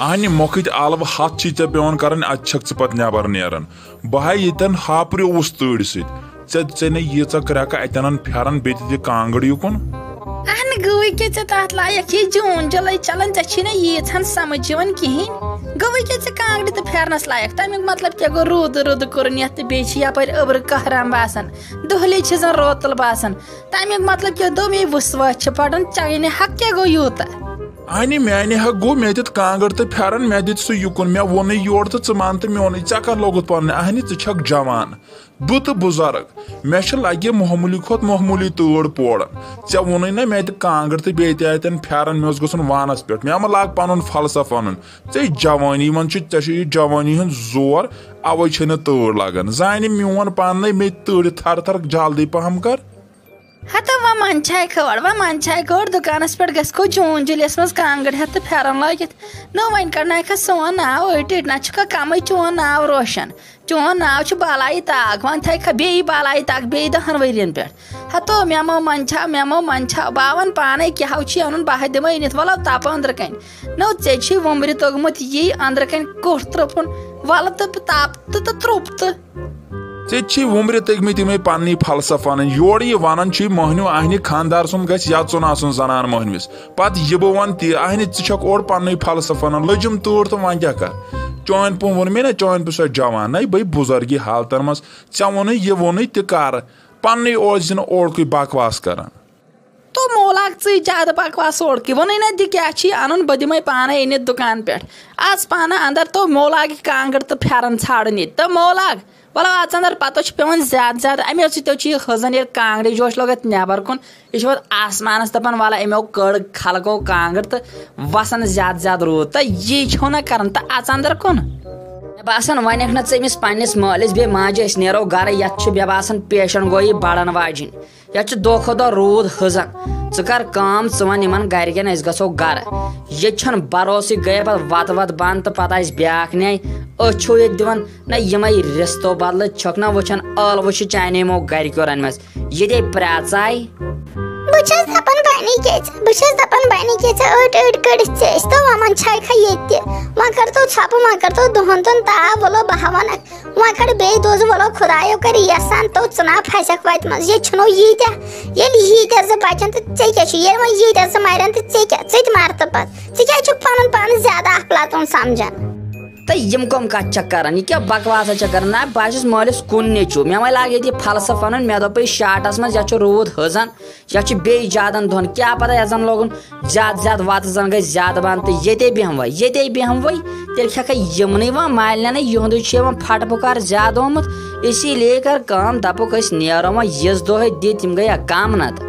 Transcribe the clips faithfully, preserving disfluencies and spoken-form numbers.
اہنہِ مۄکھٕتۍ آلوٕ ہتھ چھی ژےٚ پٮ۪وان کرٕنۍ، اتہِ چھکھ ژٕ پتہٕ نٮ۪بر نیران۔ بہٕ ہاے ییٚتٮ۪ن ہاپرِ اوس تۭرِ سۭتۍ۔ ژےٚ، ژےٚ نے ییٖژاہ کرٛٮ۪کہٕ، اتٮ۪ن ان پھٮ۪رن، بیٚیہِ تہِ دِ کانٛگٕر یُکُن۔ اہنہِ گوٚوٕے کیٛاہ ژےٚ تتھ لایق؟ یہِ جوٗن جُلے چلان، ژےٚ چھی نہٕ ییٖژ ہن سمجھ یِوان کِہیٖنۍ۔ گوٚوٕے کیٛاہ ژےٚ کانٛگرِ تہٕ پھٮ۪رنس لایق؟ تمیُک مطلب کیٛاہ گوٚو؟ روٗدٕ روٗدٕ کوٚرُن یتھ تہٕ بیٚیہِ چھِ یپٲرۍ أبرٕ کہرام باسان، دۄہلے چھِ زن روتل باسان۔ تمیُک مطلب کیٛاہ؟ دوٚپ مےٚ وُسواتھ چھِ پران، چانہِ حق کیٛاہ گوٚو یوٗتاہ؟ اہنہِ میانہِ حق گوٚو، مےٚ دِتھ کانٛگٕر تہٕ پھٮ۪رن، مےٚ دِتھ سُہ یُکُن، مےٚ ووٚنُے یورٕ تہٕ ژٕ مان تہٕ میونُے، ژےٚ کتھ لوٚگُتھ پننہِ؟ اہنہِ ژٕ چھکھ جوان، بہٕ تہٕ بُزرگ، مےٚ چھِ لگہِ معموٗلی کھۄتہٕ معموٗلی تۭر پورن۔ ژےٚ ووٚنُے نہ مےٚ دِ کانٛگٕر تہٕ بیٚیہِ تہِ اتٮ۪ن پھٮ۪رن، مےٚ اوس گژھُن وانس پٮ۪ٹھ، مےٚ مہ لاگ پنُن فلسفہٕ انُن۔ ژےٚ جوٲنی منٛز چھُ، ژےٚ چھُ یہِ جوٲنی ہُنٛد زور، اوے چھے نہٕ تۭر لگان۔ زانہِ میون پننُے، مےٚ تۭرِ تھر تھر، جلدی پہم کر۔ ہتو وۄنۍ منٛدچھاے کھٲڑ، وۄنۍ منٛدچھاے کھٲڑ، دُکانس پٮ۪ٹھ گژھکھو جوٗن جُلیس منٛز کانٛگٕر ہٮ۪تھ تہٕ پھٮ۪رن لٲگِتھ۔ نو وۄنۍ کڑناوکھا سون ناو أڑۍ ٹٔٹۍ، نہ چھُکھا کمٕے چون ناو روشن؟ چون ناو چھُ بالایہِ طاق، وۄنۍ تھایکھا بیٚیہِ بالایہِ طاق بیٚیہِ دہن ؤرین پٮ۪ٹھ۔ ہتو مےٚ مو منٛدچھاو، مےٚ مو منٛدچھاو، بہٕ وَنہٕ پانے کیٛاہ چھُے اَنُن، بہٕ ہا دِمے أنِتھ، وَلو تَپہٕ أنٛدرٕ کَنۍ۔ نو ژےٚ چھُے وُمبرِ توٚگمُت یی أنٛدرٕ کَنۍ کوٚٹھ ترٛوپُن، وَلہٕ تہٕ تَپ تہٕ تہٕ ترٛوپ تہٕ۔ ژےٚ تہِ چھے وُمبرِ تٔگمٕتۍ یِمے پننی فلسفہٕ ونٕنۍ۔ یورٕ یہِ ونان چھُے مٔہنیو اہنہِ خاندار سُنٛد گژھِ یژُن آسُن زنان مٔہنوِس۔ پتہٕ یہِ بہٕ ونہٕ تہِ اہنہِ، ژٕ چھکھ اورٕ پننُے فلسفہٕ ونان۔ لٔجِم تۭر تہٕ وۄنۍ کیٛاہ کر؟ چٲنۍ پٲٹھۍ ووٚن مےٚ نا، چٲنۍ پٲٹھۍ سۄ جوان، نَے بٔے بُزرگی حالتن منٛز۔ ژےٚ ووٚنُے یہِ ووٚنُے تہِ کر؟ پننُے اوس زِ نہٕ اورکُے بکواس کران۔ تو مولاگ ژٕے زیادٕ بکواس اوڑکُے۔ ووٚنُے نہ، دِ کیٛاہ چھی اَنُن، بہٕ دِمَے پانَے أنِتھ دُکان پٮ۪ٹھ۔ اَژ پانہٕ اَندَر، تو مولاگہِ کانٛگٕر تہٕ پھٮ۪رَن ژھانٛڈُن ییٚتہِ۔ تو مولاگ، وَلہٕ اَژ اَندَر، پَتہٕ چھُ پٮ۪وان زیادٕ زیادٕ، اَمے سۭتۍ چھِ یہِ ہٕنٛزَن ییٚلہِ کانٛگرِ جوش لوٚگ اَتھ نٮ۪بَر کُن، یہِ چھُ پَتہٕ آسمانَس دَپان، وَلہٕ أمۍ کٔڑ خلقو کانٛگٕر تہٕ وَسان زیادٕ زیادٕ روٗد۔ تہٕ یی چھو نہ کَران، تہٕ اَژ اَندَر کُن۔ مےٚ باسان، وَنٮ۪کھ نہ ژٕ أمِس پنٛنِس مٲلِس بیٚیہِ ماجہِ، أسۍ نیرو گَرٕ، یَتھ چھُ مےٚ باسان پیشَن گویی بَڑَن واجِنۍ۔ یَتھ چھُ دۄہ کھۄتہٕ دۄہ روٗد ہٕزان۔ ژٕ کر کٲم، ژٕ وَن یِمن گرِکٮ۪ن، أسۍ گژھو گرٕ۔ ییٚتہِ چھُنہٕ بروسٕے، گٔیے پتہٕ وَتہٕ وَتہٕ بنٛد تہٕ پتہٕ آسہِ بیٛاکھ نیہِ۔ أتھۍ چھو ییٚتہِ دِوان نہ یِمے رِستو بدلہٕ، چھکھ نہ وٕچھان ٲلوٕ چھِ چانیمو گرِکیو رنمژ۔ ییٚتے پرٛاژاے۔ بہٕ چھَس دَپان بَنی کیٛاہ ژےٚ، بہٕ چھَس دَپان بَنی کیٛاہ ژےٚ، أڑۍ أڑۍ کٔڑِتھ ژےٚ أسۍ تہٕ وَمَن چھَے کھا ییٚتہِ تہِ۔ وۄنۍ کَرتو ژھۄپہٕ، وۄنۍ کَرتو دۄہَن دۄن تاپھ، وَلو بہٕ ہا وَنَکھ۔ وۄنۍ کَڑٕ بیٚیہِ دۄہ زٕ، وَلو خۄدایو کَرِ یَژھان تو ژٕ نا پھَسٮ۪کھ وَتہِ منٛز۔ ییٚتہِ چھُنو ییٖتیٛاہ، ییٚلہِ ییٖتیٛاہ زٕ بَچَن تہٕ ژےٚ کیٛاہ چھُ؟ ییٚلہِ وۄنۍ ییٖتیٛاہ زٕ مَرَن تہٕ ژےٚ کیٛاہ؟ ژٕ تہِ مَر تہٕ پَتہٕ۔ ژٕ کیٛازِ چھُکھ پَنُن پان زیادٕ اَفلاطوٗن سَمجھان؟ تہٕ یِم کٕم کَتھٕ چھَکھ کَران؟ یہِ کیٛاہ بکواسا چھَکھ کَران؟ نہ، بہٕ ہا چھُس مٲلِس کُن نیٚچوٗ۔ مےٚ وۄنۍ لاگہِ ییٚتہِ یہِ فلسفہٕ وَنُن، مےٚ دوٚپُے شاٹَس منٛز، یَتھ چھُ روٗد ہٕزان، یَتھ چھُ بیٚیہِ زیادَن دۄہَن۔ کیٛاہ پَتہ یَتھ زَن لوگُن زیادٕ زیادٕ وَتہٕ زَن گٔے زیادٕ بنٛد تہٕ ییٚتے بیٚہموے، ییٚتے بیٚہموے، تیٚلہِ کھٮ۪کھے یِمنٕے وۄنۍ مالنٮ۪نٕے، یِہُنٛدُے چھُ یِوان پھٹہٕ پُکار زیادٕ آمُت۔ اسی لیے کر کٲم، دَپُکھ أسۍ نیرو وۄنۍ یِژھ دۄہے دِتھ، یِم گٔیا کم نتہٕ۔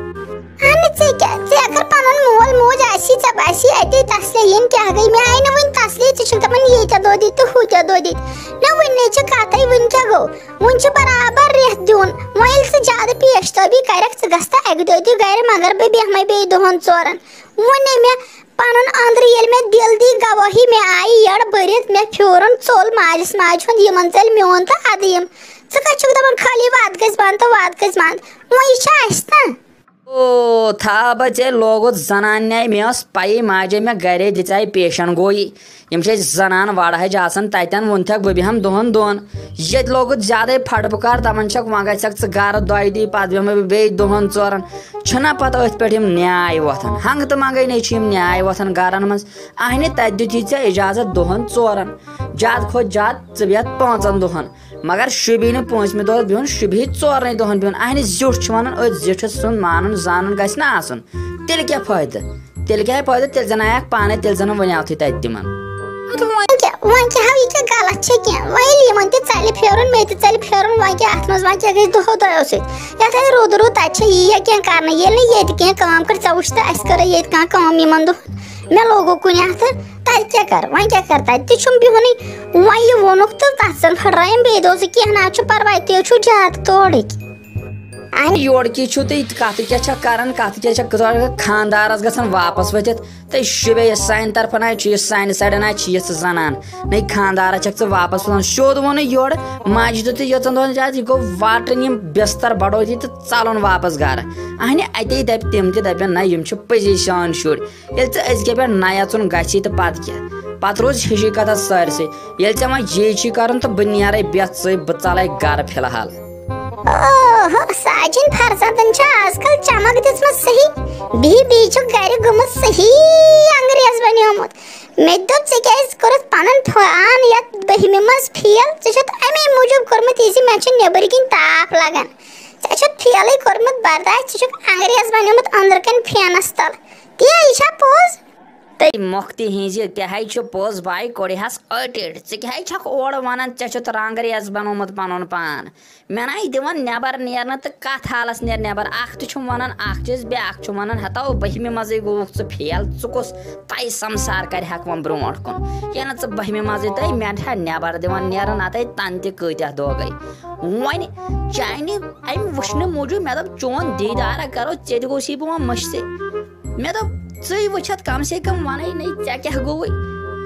اہن ژےٚ کیٛاہ، ژےٚ اگر پنُن مول موج آسی، ژےٚ باسی اتے تسلی، یِم کیٛاہ گٔے؟ مےٚ آیہِ نہٕ وُنہِ تسلی، ژٕ چھُکھ دپان ییٖتیٛاہ دۄہ دِتھ تہٕ ہُتیٛاہ دۄہ دِتھ۔ نہ وُنہِ نے چھِ کتھے، وُنہِ کیٛاہ گوٚو؟ وُنہِ چھُ برابر رٮ۪تھ دیُن۔ وۄنۍ ییٚلہِ ژٕ زیادٕ پیش تٲبی کرکھ، ژٕ گژھ تہٕ اکہِ دۄیہِ دۄہہِ گرِ، مگر بہٕ بیٚہمے بیٚیہِ دۄہن ژورن۔ وۄنۍ نے مےٚ پنُن أنٛدرٕ ییٚلہِ مےٚ دِل دی گوٲہی، مےٚ آیہِ یٔڈ بٔرِتھ، مےٚ پھیوٗرُن ژوٚل ماجِس ماجہِ ہُنٛد، یِمن ژٔلۍ میون تہٕ ادٕ یِم۔ ژٕ کتہِ چھُکھ دپان خٲلی وتھ گژھِ بنٛد تہٕ وتھ گژھِ بنٛد؟ وۄنۍ یہِ چھا اَسہِ تام؟ او، تھاو بہٕ ژےٚ لوگُت زنان نیہِ، مےٚ ٲس پَیی ماجے مےٚ گرے دِژے پیشن گویی۔ یِم چھِ أسۍ زنان وڑٕ ہج آسان تتٮ۪ن، ووٚنتھکھ بہٕ بیٚہمہٕ دۄہن دۄن۔ ییٚتہِ لوگُت زیادے پھٹہٕ پُکار، دپان چھکھ وۄنۍ گژھکھ ژٕ گرٕ دۄیہِ دُہۍ، پتہٕ بیٚہمہٕ بہٕ بیٚیہِ دۄہن ژورن۔ چھُنہ پتہٕ أتھۍ پٮ۪ٹھ یِم نیاے وۄتھان؟ ہنٛگہٕ تہٕ منٛگے نے چھِ یِم نیاے وۄتھان گرن منٛز۔ اہنہِ تتہِ دیُت یہِ ژےٚ اجازت دۄہن ژورن، زیادٕ کھۄتہٕ زیادٕ ژٕ بیٚہتھ پانٛژن دۄہن۔ مگر شوٗبی نہٕ پٲنٛژمہِ دۄہ بِہُن، شوٗبی ہے ژورنٕے دۄہن بِہُن۔ اہنہِ زیُٹھ چھُ ونان، أتھۍ زِٹھِس سُنٛد مانُن زانُن گژھِ نہ آسُن۔ تیٚلہِ کیٛاہ فٲیدٕ؟ تیٚلہِ کیٛاہ فٲیدٕ؟ تیٚلہِ زن آیکھ پانے، تیٚلہِ زن ؤنیاتھٕے تتہِ تِمن۔ اَدٕ وۄنۍ کیٛاہ، وۄنۍ کیٛاہ ہاو، یہِ کیٛاہ غلط چھےٚ کینٛہہ؟ وۄنۍ ییٚلہِ یِمن تہِ ژلہِ پھیرُن، مےٚ تہِ ژلہِ پھیرُن، وۄنۍ کیٛاہ اتھ منٛز، وۄنۍ کیٛاہ گژھِ دۄہو دۄیو سۭتۍ؟ یتھ آسہِ روٗدٕ روٗد، تتہِ چھےٚ یی یا کینٛہہ کرنہٕ۔ ییٚلہِ نہٕ ییٚتہِ کینٛہہ کٲم کٔر، ژےٚ وٕچھ تہٕ اَسہِ کٔر ییٚتہِ کانٛہہ کٲم یِمن دۄہن۔ مےٚ لوگُو کُنہِ اَتھٕ، تَتہِ کیٛاہ کَرٕ؟ وۄنۍ کیٛاہ کَرٕ؟ تَتہِ تہِ چھُم بِہُنٕے۔ وۄنۍ یہِ ووٚنُکھ تہٕ تَتھ زَن پھٕٹرایَم بیٚیہِ دۄہ زٕ، کینٛہہ نہ حظ چھُ پَرواے، تُہۍ چھُو زیادٕ تورٕکۍ۔ اہنہِ یورٕ کی چھُو تُہۍ، کتھ کیٛاہ چھکھ کران، کتھ کیٛاہ چھکھ کران؟ خاندارس گژھن واپس ؤتھِتھ۔ تہٕ شُبے یہِ سانہِ طرفہٕ نہ چھُ، یہِ سانہِ سایڈٕ نہ چھُ یہِ ژٕ زنان۔ نَے خاندارس چھکھ ژٕ واپس وَنان۔ سیوٚد ووٚنُے یورٕ ماجہِ تہِ، تہٕ ییٚژن دۄہن چھِ آز، یہِ گوٚو واٹرٕنۍ یِم بستر بڑوتی تہٕ ژلُن واپس گرٕ۔ اہنہِ اتے دپہِ تِم تہِ، دپن نہ یِم چھِ پٔزی شان شُرۍ۔ ییٚلہِ ژٕ أزکہِ پٮ۪ٹھ نہ اژُن گژھی تہٕ پتہٕ کیٛاہ؟ پتہٕ روز ہِشی کتھا سٲرسٕے۔ ییٚلہِ ژےٚ وۄنۍ جے چھی کرُن تہٕ بہٕ نیرے بٮ۪تھ ژٕے، بہٕ ژلے گرٕ فی الحال۔ اوہ، ساجن فرزندن چھِ آز کل چمک دِژمٕژ صحیح۔ بی بی چھُ گرِ گوٚمُت صحیح انگریز بنیومُت۔ مےٚ تہِ دوٚپ، ژےٚ کیٛازِ کوٚرُتھ پنُن پان یتھ بٔہمہِ منٛز فیل؟ ژےٚ چھُتھ امے موٗجوٗب کوٚرمُت یہِ زِ مےٚ چھُ نیٚبٕرۍ کِنۍ تاپھ لگان۔ ژےٚ چھُتھ فیلٕے کوٚرمُت برداش، ژٕ چھُکھ انگریز بنیومُت أنٛدرٕ کنۍ فینس تل۔ تی، یہِ چھا پوٚز؟ تہٕ مۄختہِ ہٕنٛزِ تہِ ہے چھُ پوٚز، بایہِ کوٚڑِ ہس ٲٹِٹھ۔ ژٕ کیٛاہ ہے چھکھ اورٕ ونان، ژےٚ چھُتھ رنٛگریز بنومُت پنُن پان؟ مےٚ نَے دِوان نٮ۪بر نیرنہٕ تہٕ کتھ حالس نیر نٮ۪بر۔ اکھ تہِ چھُم ونان اکھ چیٖز، بیٛاکھ چھُم ونان ہتو بٔہمہِ منٛزٕے گوٚوُکھ ژٕ فیل، ژٕ کُس تۄہہِ سمسار کرِ ہاکھ وۄنۍ برونٛٹھ کُن؟ ییٚلہِ نہٕ ژٕ بٔہمہِ منٛزٕے تۄہہِ مےٚ چھا نٮ۪بر دِوان نیرُن، نتہٕ تنہٕ تہِ کۭتیاہ دۄہ گٔے۔ وۄنۍ چانہِ امہِ وٕچھنہٕ موٗجوٗب مےٚ دوٚپ، چون دیٖدارا کرو، ژےٚ تہِ گوٚژھی بہٕ وۄنۍ مٔشتٕے۔ مےٚ دوٚپ، ژٕے وٕچھتھ کم سے کم ونے نے، ژےٚ کیٛاہ گوٚوُے؟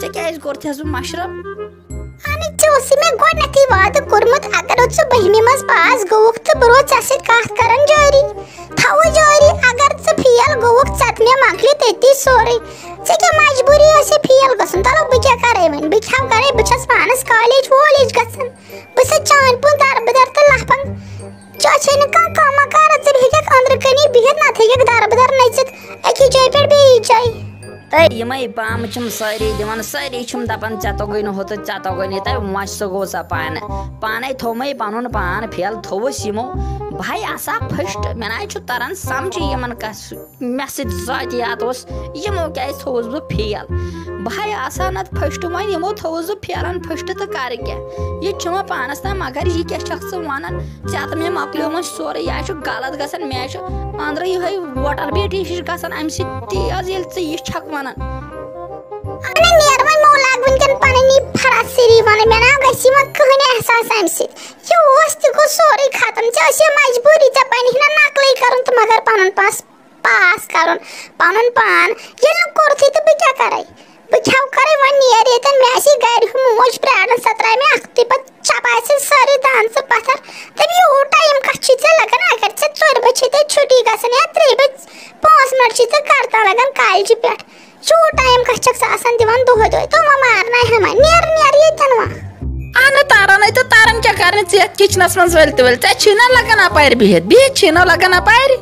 ژےٚ کیٛازِ کوٚرتھس بہٕ مشرف؟ اہنہِ، ژےٚ اوسُے مےٚ گۄڈٕنیتھٕے وعدٕ کوٚرمُت، اگر نہٕ ژٕ بٔہمہِ منٛز پاس گوٚوُکھ تہٕ بہٕ روزٕ ژےٚ سۭتۍ کتھ کران جٲری۔ تھاوو جٲری، اگر ژٕ فیل گوٚوُکھ، ژےٚ تہٕ مےٚ مۄکلہِ تٔتی سورُے۔ ژےٚ کیٛاہ مجبوٗری ٲسے فیل گژھُن؟ تلو، بہٕ کیٛاہ کرے وۄنۍ؟ بہٕ کیٛاہ کرے؟ بہٕ چھس پانس کالیج وٲلیج گژھان۔ بہٕ چھسے چانۍ پٲٹھۍ دربٕدر تہٕ لفنگ۔ ژےٚ چھے نہٕ کانٛہہ کٲمہ کارا، ژٕ ہیٚککھ أنٛدرٕ کَنی بِہِتھ، نتہٕ ہیٚککھ دربٕدر نٔژِتھ أکِس جایہِ پٮ۪ٹھ بیٚیِس جایہِ۔ تہٕ یِمے پامہٕ چھِم سٲری دِوان، سٲری چھِم دپان، "ژےٚ توٚگُے نہٕ ہُہ تہٕ ژےٚ توٚگُے نہٕ یہِ"، تہٕ وۄنۍ سُہ گوٚو سا پانہٕ۔ پانے تھوٚو مے پنُن پان فیل، تھوٚوُس یِمو۔ بھاے آسا پھٔسٹ، مےٚ نہ چھُ تران سمجھے یِمن کس مےٚ سۭتۍ ذاتیات اوس، یِمو کیٛازِ تھوٚوُس بہٕ فیل؟ بہٕ ہاے آسہٕ ہا نتہٕ پھٔسٹ، وۄنۍ یِمو تھوٚوُس بہٕ فیلن پھٔسٹ تہٕ کرٕ کیٛاہ؟ یہِ تہِ چھُ وۄنۍ پانس تام، مگر یہِ کیٛاہ چھکھ ژٕ ونان؟ ژےٚ تہٕ مےٚ مۄکلیومُت سورُے، یہِ ہا چھُ غلط گژھان، مےٚ ہا چھُ أنٛدرٕ یِہوٚے ووٹر بیٹی ہِش گژھان امہِ سۭتۍ تیز، ییٚلہِ ژٕ یہِ چھکھ ونان۔ اہنہِ نیر وۄنۍ، مو لاگ وٕنکٮ۪ن پنٕنۍ یہِ فراسری ونٕنۍ، مےٚ نہ گژھِ یِمن کٕہٕنۍ احساس امہِ سۭتۍ۔ یہِ اوس تہِ گوٚو سورُے ختم، ژےٚ ٲسے مجبوٗری، ژےٚ بنہِ ہنا نقلٕے کرُن تہٕ مگر پنُن پاس پاس کرُن، پنُن پان۔ ییٚلہِ نہٕ کوٚرتھٕے تہٕ بہٕ کیٛاہ کرے؟ بہٕ کیٛاہ کرے وۄنۍ؟ نیر ییٚتٮ۪ن، مےٚ آسہِ گرِ ہُہ موج پراران، سۄ ترایہِ مےٚ اکھتُے پتہٕ چپاے سۭتۍ سٲرٕے دان ژٕ پتھر۔ دپہِ، یوٗت ٹایم کتھ چھُے ژےٚ لگان؟ اگر ژےٚ ژورِ بجہِ چھے تیٚلہِ چھُٹی گژھان یا ترٛیٚیہِ بجہِ پانٛژھ منٹ چھُے ژےٚ کرتان لگان کالجہِ پٮ۪ٹھ۔ یوٗت ٹایم کتھ چھکھ ژٕ آسان دِوان دۄہے دۄہے؟ تہٕ وۄنۍ مارناے ہما، نیر نیر ییٚتٮ۪ن وۄنۍ۔ اہنہٕ تران ہے تہٕ تران کیٛاہ کرنہِ؟ ژٕ یتھ کچنس منٛز ؤلۍ تہٕ ؤلۍ، ژےٚ چھی نا لگان اپارِ بِہِتھ؟ بِہِتھ چھی نا لگان اپارِ؟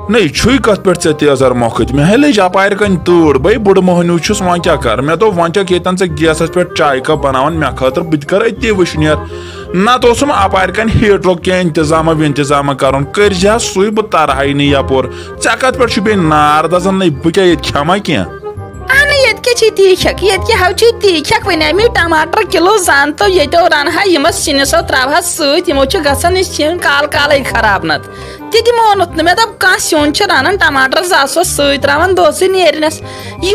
نہ، یہِ چھُے کتھ پٮ۪ٹھ ژےٚ تیزر مۄکھٕتۍ؟ مےٚ ہے لٔج اپارِ کنۍ تۭر، بے بُڈٕ مۄہنیو چھُس، وۄنۍ کیٛاہ کرٕ؟ مےٚ دوٚپ، وۄنۍ چھکھ ییٚتٮ۪ن ژےٚ گیسس پٮ۪ٹھ چایہِ کپ بناوان مےٚ خٲطرٕ، بہٕ تہِ کرٕ أتی وٕشنیر۔ نتہٕ اوسُم اپارِ کنۍ ہیٹرُک کینٛہہ انتظامہ وِنتظامہ کرُن، کٔرۍ زِ ہا سُے، بہٕ ترہاے نہٕ یپور۔ ژےٚ کتھ پٮ۪ٹھ چھُ بیٚیہِ نار دزان؟ نَے، بہٕ کیٛاہ ییٚتہِ کھٮ۪مہ کینٛہہ؟ اہنہٕ، ییٚتہِ کیٛاہ چھِ تی کھٮ۪کھ؟ ییٚتہِ کیٛاہ ہو چھِ تی کھٮ۪کھ؟ وۄنۍ اَمی ٹماٹر کِلوٗ زَن تہٕ ییٚتیو رَنہٕ ہا یِمَس سِنِس ہو ترٛاوٕ ہا سۭتۍ، یِمو چھِ گژھان یہِ سِنۍ کال کالٕے خراب نَتہٕ۔ تہِ تہِ مونُتھ نہٕ مےٚ، دوٚپ، کانٛہہ سیُن چھِ رَنان، ٹماٹر زٕ آسوس سۭتۍ ترٛاوان، دوسٕے نیرنَس۔ یہِ